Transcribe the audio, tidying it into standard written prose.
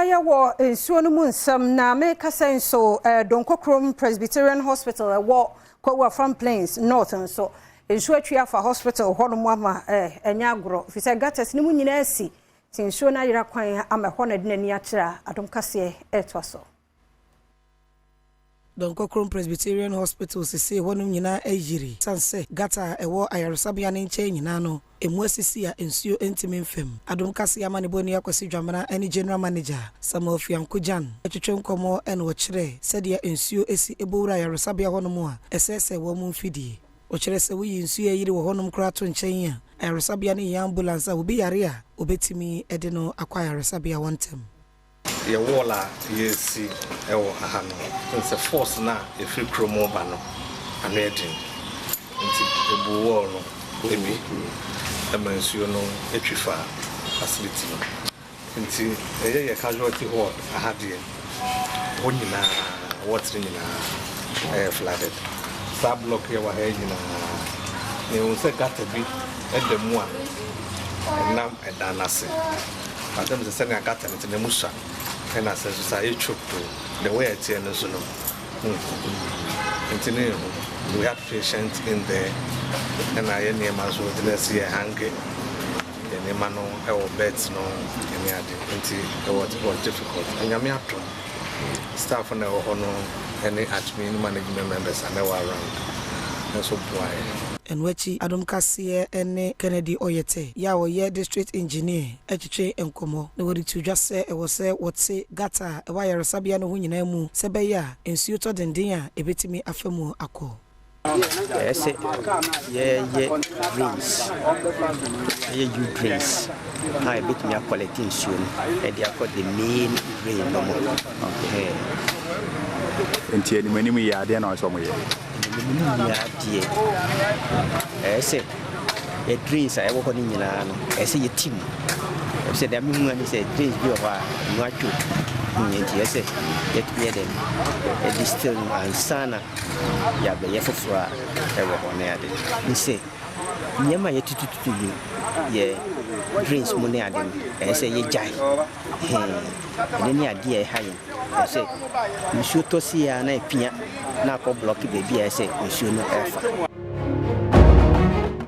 Yɛsan yɛwɔ nsuo no mu nsɛm na mekasa nso, Donkorkrom Presbyterian Hospital ɛwɔ Kwahu Afram Plains North nso, nsuo atwi afa hospital hɔnom ama ɛnyɛ agorɔ, firi sɛ gutters no mu nyinaa si nti nsuo no ayera kwan ama ɛhɔ na ɛde n'ani akyerɛ a Adom Kaseɛ ɛretoa so. Donkorkrom Presbyterian Hospital sesei hɔnom nyinaa ayiri sane sɛ gutter a ɛwɔ ayaresabea no nkyɛn nyinaa no emu asisi a nsuo ntumi mfam. Adom Kaseɛ amanebɔni Akwasi Dwamena ne General Manager Samuel Fianko-Gyan twetwe nkɔmmɔ na wɔkyerɛ sɛdeɛ nsuo si bɔ wura ayaresabea hɔnom a ɛsɛesɛe wɔn mfidie. Wɔkyerɛ sɛ woyi nsuo a ayiri wɔ hɔnom koraa to nkyɛn a, ayaresabea no hia ambulance a obi yare a wɔbɛtumi de no akɔ ayaresabea hɔ ntɛm. Yɛ wall a yɛresi wɔ ha no, wohu sɛ force no a ɛfiri kurom reba no, ano yɛ den. Nti ɛbuu wall no bi ma nsuo no twi faa facility no. Nti ɛyɛ yɛ casualty hall ha deɛ, hɔ nyinaa, wards no nyinaa ɛyɛ flooded. Saa block yɛ wɔ ha yi nyinaa, na yɛhu sɛ gutter bi da mu a ɛnam ɛdan no ase. But ɛm sɛ sɛnea gutter no te no, emu sua, ɛna sɛ nso sɛ ayɛ choked o, the way ɛteɛ no nso no, nhu. Nti ne yɛhu. We had patients in there, ɛna yɛ nneɛma nso nti na ɛsɛ yɛ hange yɛ nneɛma no ɛwɔ beds no ɛne ade. Nti it was difficult. Nyame adom, staff na ɛwɔ hɔ no ɛne admin management members a na ɛwɔ around nso boa yɛ. Ɛno akyi, Adom Kaseɛ ne Kennedy Ɔyɛtɛ yɛ a ɔyɛ district engineer twetwe nkɔmmɔ na wɔde to dwa sɛ ɛwɔ sɛ wɔte gutter a ɛwɔ ayaresabea no ho nyinaa mu sɛ ɛbɛyɛ a nsuo tɔ denden a ɛbɛtumi afa mu akɔ. Ɛyɛ sɛ yɛyɛ drains, ɛyɛ U drains a yɛbɛtumi acollect nsuo no ɛde akɔ the main drain no mu. Nti anim anim yɛ adeɛ na ɔsɛ ɔmo yɛ. Anim yɛ adeɛ, ɛyɛ sɛ yɛ drains a ɛwɔ hɔ no nyinaa no, ɛyɛ sɛ yɛti mu, ɛfisɛ deɛ mehu ne sɛ drains bi wɔ hɔ a ɛmu atwo, nti ɛyɛ sɛ yɛtumi yɛ dɛn yɛde still no ansa na yɛabɛyɛ foforɔ a ɛwɔ hɔ ne ade ne sɛ nneɛma a yɛtutututu yi yɛ drains mu ne ade no, ɛyɛ sɛ yɛgyae. Ɛno ne adeɛ a ɛha yɛn, ɛyɛ sɛ nsuo tɔ si a na ɛpia na akɔ block baabi a ɛyɛ sɛ nsuo no ɛfa.